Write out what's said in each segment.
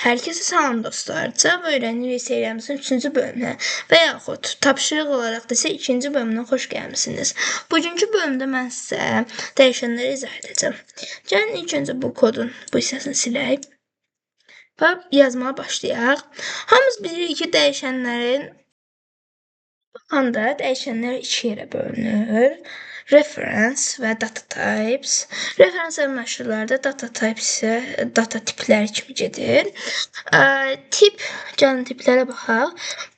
Herkese salam dostlar. Java öyrənirik serimizin 3-cü bölümünə və yaxud tapşırıq olaraq da isə 2-ci bölümünə xoş gəlmisiniz. Bugünkü bölümdə mən sizə dəyişənləri izah edəcəm. Gəlin ilk öncə bu kodun bu hissəsini silək və yazmağa başlayaq. Hamımız bilirik ki, dəyişənlərin baxanda dəyişənlər iki yerə bölünür. Reference və data types. Reference ən məşhurlardır. Data types isə data tipləri kimi gedir. Tip, gəlin tiplərə baxaq.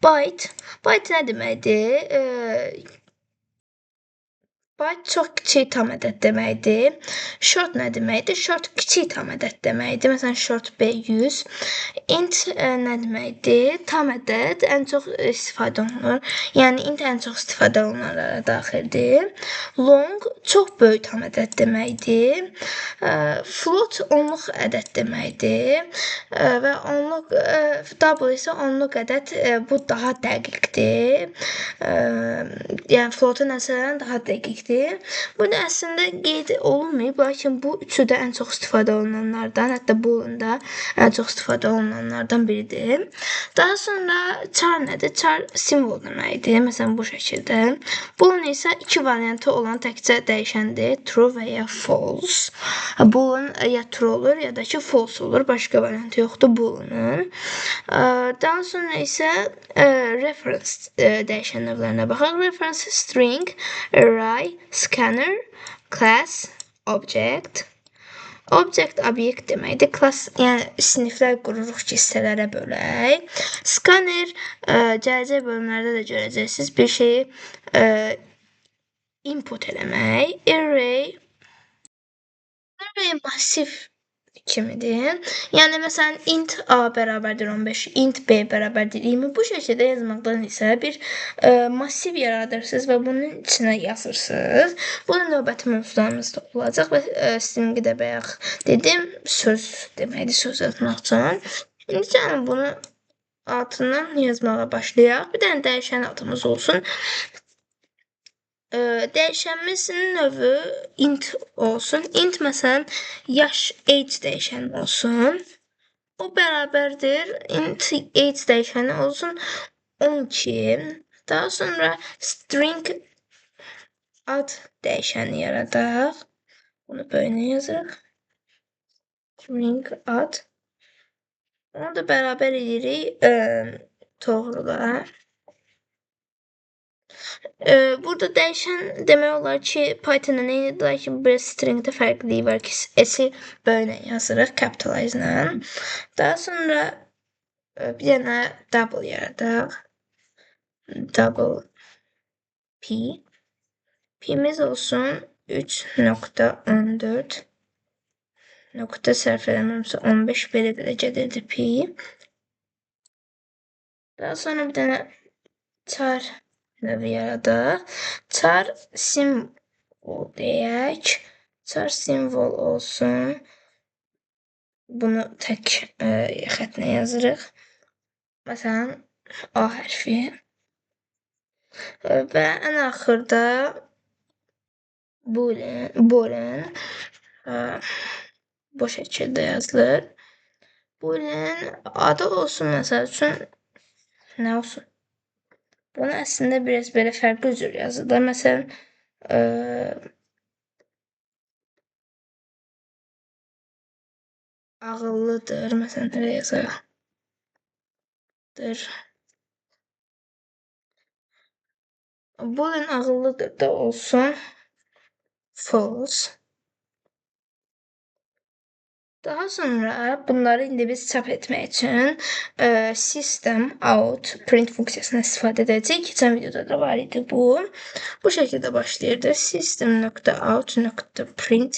Byte. Byte nə deməkdir? Byte çox kiçik tam ədəd deməkdir. Short nə deməkdir? Short kiçik tam ədəd deməkdir. Məsələn, short B100. Int nə deməkdir? Tam ədəd ən çox istifadə olunur. Yəni, int ən çox istifadə olunanlara daxildir. Long çox böyük tam ədəd deməkdir. Float onluq ədəd deməkdir. Və onluq double isə onluq ədəd, bu daha dəqiqdir. Yəni, floata nəsələn daha dəqiqdir. Burada əslində qeyd olunmayıb, lakin bu üçü də ən çox istifadə olunanlardan, hətta boolean da ən çox istifadə olunanlardan biridir. Daha sonra char nədir? Char simvol deməkdir. Məsələn, bu şəkildə. Boolean isə iki variantı olan təkcə dəyişəndir. True və ya false. Boolean ya true olur, ya da ki false olur. Başqa variantı yoxdur booleanın. Daha sonra isə reference dəyişən növlərinə baxaq. Reference string, array, scanner, class, object. Object obyekt deməkdir. Class, yəni siniflər qururuq ki, hissələrə bölək. Scanner, gələcək bölümlərdə də görəcəksiniz. Bir şeyi input eləmək. Array, array masiv kimidir. Yəni, məsələn, int A bərabərdir 15, int B bərabərdir 20. Bu şəkildə yazmaqdan isə bir masiv yaradırsınız və bunun içinə yazırsınız. Bu da növbəti mövzularımızda olacaq və stringi də bayaq dedim, söz deməkdir, söz yazmaq üçün. İndi gəlin bunu altından yazmağa başlayaq. Bir dənə dəyişən adımız olsun. Dəyişənimizin növü int olsun. Int məsələn yaş age dəyişəni olsun. O bərabərdir int age dəyişəni olsun 12. Daha sonra string ad dəyişəni yaradaq. Bunu böyünə yazırıq. String ad. Onu da bərabər edirik Toğrula. Burada dəyişən demək olar ki, Python-da eynidir, lakin bir stringdə fərqliyi var ki, S-i böyünə yazırıq, capitalize-la. Daha sonra bir dənə double yaradaq. Double P. P'miz olsun 3.14 nokta sərf eləmirəmsə 15 belə də gedirdi P. Daha sonra bir dənə char növü yaradaq. Char simvol deyək. Char simvol olsun. Bunu tək xətlə yazırıq. Məsələn, A hərfi. Və ən axırda boolean bu şəkildə yazılır. Boolean adı olsun, məsəl üçün, nə olsun? Bunu əslində biraz belə fərqli cür yazılır. Məsələn, ağıllıdır. Məsələn, elə yazaq. Boolean ağıllıdır da olsun. False. Daha sonra bunları indi biz çap etmək üçün system out print funksiyasına istifadə edəcəyik. Keçən videoda da var idi bu. Bu şəkildə başlayırdı. System.out.print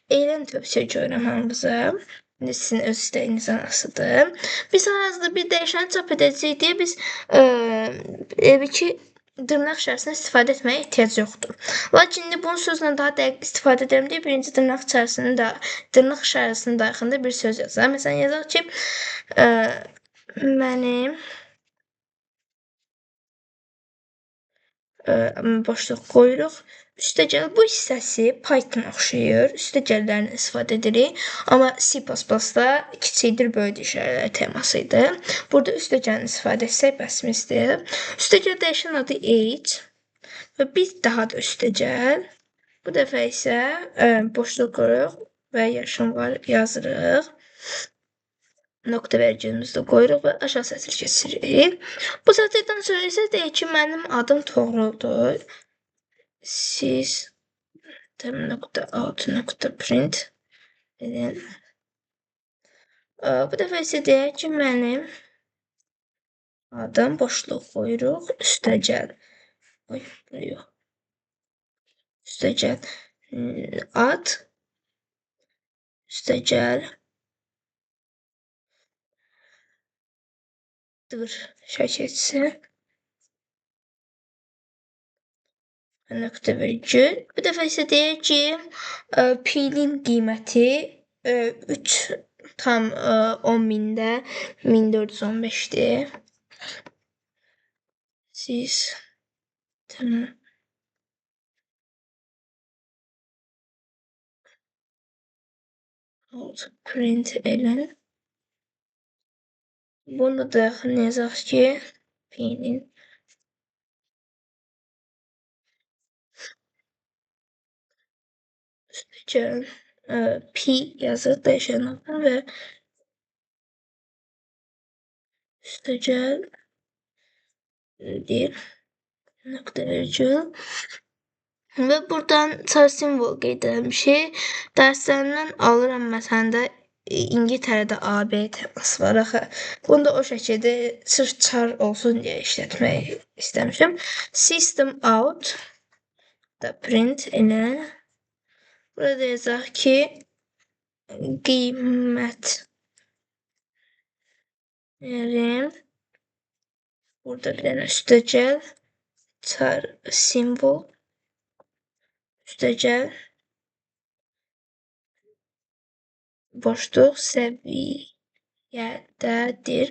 eyləm tövsiyə görürəm hamımıza. İndi sizin öz istəyinizdən asılıdır. Biz hal-hazırda bir dəyişəni çap edəcəyik deyə biz elə ki, dırnaq işarəsindən istifadə etməyə ehtiyac yoxdur. Lakin indi bunu sözlə daha dəqiq istifadə edirəm deyə birinci dırnaq içərisində, dırnaq işarəsinin daxilində bir söz yazaq. Məsələn, yazaq ki, mənim Boşluq qoyuruq. Üstəgəl bu hissəsi Python oxşayır. Üstəgəllərini istifadə edirik. Amma C++-da kiçikdir, böyükdür işarələr teması idi. Burada üstəgəlini istifadə etsək bəsimizdir. Üstəgəl dəyişən adı age və bir daha da üstəgəl. Bu dəfə isə boşluq qoyuruq və yaşım var yazırıq. Nöqtə vergülümüzü də qoyuruq və aşağı sətr keçirik. Bu sətirdən sonra isə deyək ki, mənim adım Toğruldur. System.out.print edin. Bu dəfə isə deyək ki, mənim adım boşluq qoyuruq. Üstəgəl. Oy, yox. Üstəgəl ad. Üstəgəl dır şəkilçisi. Nöqtə virgül. Bu dəfə isə deyək ki, pi-nin qiyməti 3,10 mində 1415-dir. System out print elin. Bunu da daxilinə yazaq ki, pi-nin üstəgəl pi yazır dəyişən adını və üstəgəl deyir nöqtə virgül. Və buradan char simvol qeyd eləmişik. Dərslərindən alıram məsələn də İngiltərədə AB teması var axı. Bunu da o şəkildə sırf char olsun deyə işlətmək istəmişəm. System out da print elə. Burada yazaq ki, qiymətlərim burada bir dənə üstəgəl char simvol üstəgəl boşluq səviyyədədir.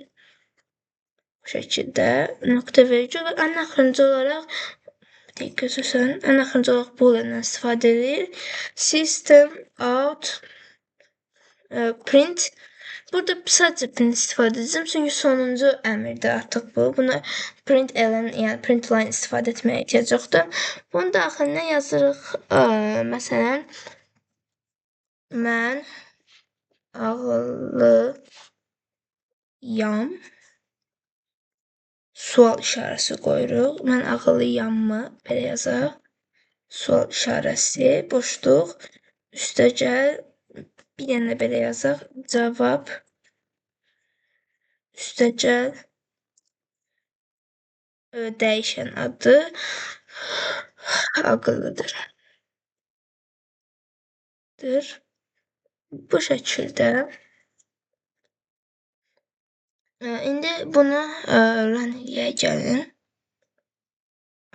Bu şəkildə nöqtə virgül və ən axırıncı olaraq ən axırıncı olaraq boolean-dan istifadə edilir. System out print. Burada sadəcə print istifadə edəcəm, çünki sonuncu əmrdir artıq bu. Bunu print ln, yəni print line istifadə etməyə ehtiyac yoxdur. Bunun daxilinə yazırıq, məsələn, mən ağıllıyam. Sual işarəsi qoyuruq. Mən ağıllıyam-mı? Belə yazaq. Sual işarəsi, boşluq, üstəgəl bir dənə belə yazaq. Cavab, üstəgəl dəyişən adı ağıllıdır. Bu şəkildə. İndi bunu run eləyək, gəlin.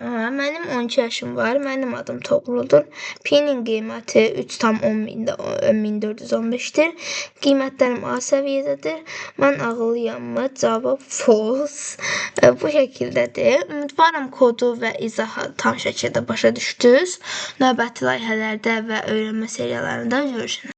Mənim 12 yaşım var. Mənim adım Toğruldur. Pi-nin qiyməti 3,10 1415-dir. Qiymətlərim A səviyyədədir. Mən ağıllıyam-mı? Cavab false. Bu şəkildədir. Ümidvaram kodu və izahı tam şəkildə başa düşdünüz. Növbəti layihələrdə və öyrənmə seriyalarında görüşənə.